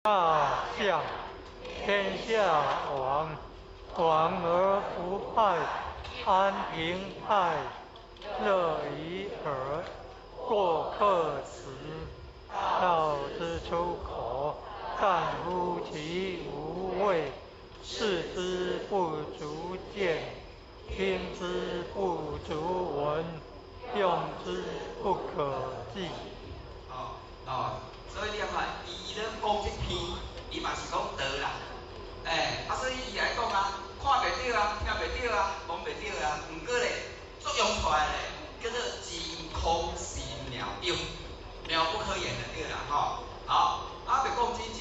大象，天下往，往而不害，安平泰，樂已耳。過客死，道之出口，淡乎其無味，視之不足見，聽之不足聞，用之不可記。哦哦，所以你看，伊咧講這篇，伊嘛是講道啦。欸，啊，所以伊來講啊，看袂著啊，聽袂著啊，摸袂著啊，毋過咧，作用出來咧，叫做真空心妙有，妙不可言的對啦吼。好，啊，欲講之前。